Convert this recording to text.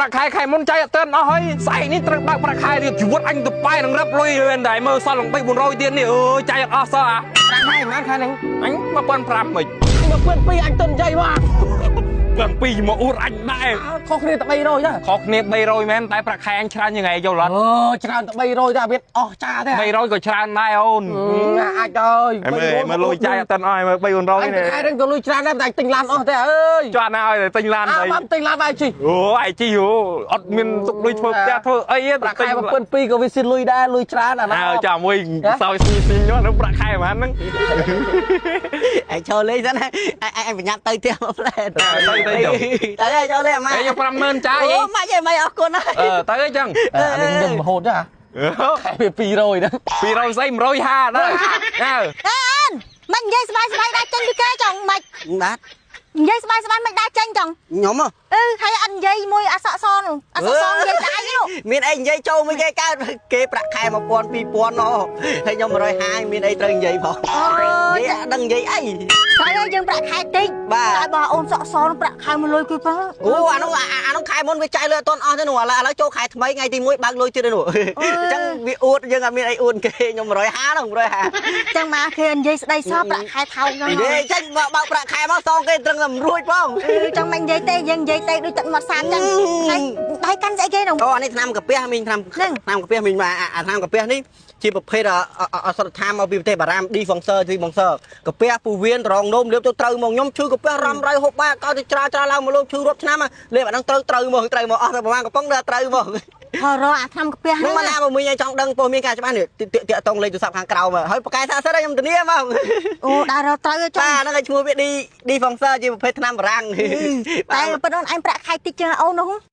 ប្រាក់ខែខែមុនចាយអត់ទាន់អស់ហើយស្អែកនេះត្រូវបើកប្រាក់ខែទៀតជីវិតអញទៅប៉ែនឹងរឹបលុយមែនតែមើលសល់ឡើង3 400ទៀតនេះអើយចាយអត់អស់សោះអា ប្រាក់ខែប៉ុន្មានខែហ្នឹង អញ1500មិន 1200អញទៅនិយាយមក 12មកអួតអញដែរ ខុសគ្នាតែ300ដែរ ខុសគ្នា300មែនតែប្រាក់ខែអញច្រើនជាងឯងយល់អត់ អូច្រើនតែ300ដែរវាអស់ចាទេ 300ក៏ច្រើនដែរអូន អាចអើយ មើលលុយចាយអត់ទាន់អស់មើល3 400 នេះខែហ្នឹងក៏លុយច្រើនដែរតែទិញឡានអស់ទេអើយ ជាប់ណាឲ្យទិញឡាន អីមកទិញឡានបាយជី អូឯជីអូអត់មានទុកលុយធ្វើផ្ទះធ្វើអីទេ ប្រាក់ខែ1200ក៏វាស៊ីលុយដែរលុយច្រើនអាណា អើចាំមួយសោយស៊ីស៊ីនោះប្រាក់ខែប៉ុន្មានហ្នឹង ឯងចូលលេងសិនឯងប្រញាប់ទៅផ្ទះមកផ្លែ ទៅទៅចុះ ទៅឯងចូលលេងអាម៉ា ឯងយក50000ចាយ អូម៉ាច់ឯងមិនអរគុណហើយ អឺទៅអីចឹង អានេះខ្ញុំរហូតចាខែវា200ហ្នឹង 200ស្អី150ដែរអើ អេអូនមិននិយាយស្បាយស្បាយដែរចេញពីគេចង់មិន បាទ និយាយស្បាយស្បាយមិនដែរចេញចង់ ខ្ញុំ អឺហើយអត់និយាយមួយអសក់សនោះអសក់សនិយាយតែឯងនោះ មានអីនិយាយចូលមួយគេកើតគេប្រាក់ខែ1000 2000ណោះហើយខ្ញុំ150មានអីត្រូវនិយាយផង អូ និយាយអត់ដឹងនិយាយអី ស្អីហើយយើងប្រាក់ខែតិចតែបើអូនសក់សនោះប្រាក់ខែមួយលុយគឺប៉ុណ្ណឹង អូអានោះអានោះខែមុនវាចាយលុយអត់ទាន់អស់ទេនោះឥឡូវចូលខែថ្មីថ្ងៃទី1បើកលុយទៀតនោះអញ្ចឹងវាអួតយើងអត់មានអីអួតគេខ្ញុំ150ហ្នឹង150 ចឹងមកគេនិយាយស្ដីសប្រាក់ខែថោកហ្នឹង និយាយចេញបើកប្រាក់ខែមកសងគេត្រឹងតែមិនរួចផង ចង់មិននិយាយទេយើងនិយាយទេដូចទឹកមាត់សានចឹងហើយដៃកាន់ស្អីគេនោះ អូអានេះថ្នាំកាពះមីងថ្នាំថ្នាំកាពះមីងបាទអាថ្នាំកាពះនេះជាប្រភេទអសរឋានមកពីប្រទេសបារាំឌីហ្វុងសឺទីហ្វុងសឺកាពះពូវៀនត្រងនោមលាបទៅត្រូវមកខ្ញុំឈឺកាពះរំរៃហូបបាយកោទៅច្រាច្រាឡើងមកលោកឈឺរាប់ឆ្នាំលាបអាហ្នឹងត្រូវត្រូវមកត្រូវមកអស់ទៅប្រហែលកំប៉ុងដល់ត្រូវមក ហរអាថ្នាំកាពះ ហ្នឹងមកណាមកមីងឲ្យចង់ដឹងពោះមានការច្បាស់នេះតាក់តងលេខទូរស័ព្ទខាងក្រៅមកហើយប្រកែថាសិនខ្ញុំធានាមក អូដើររកត្រូវចង់ បាទហ្នឹងឲ្យឈ្មោះវាឌីឌីហ្វុងសឺជាប្រភេទថ្នាំបារាំង តែប៉ុណ្ណឹងឯងប្រាក់ខែតិចជាងអូននោះ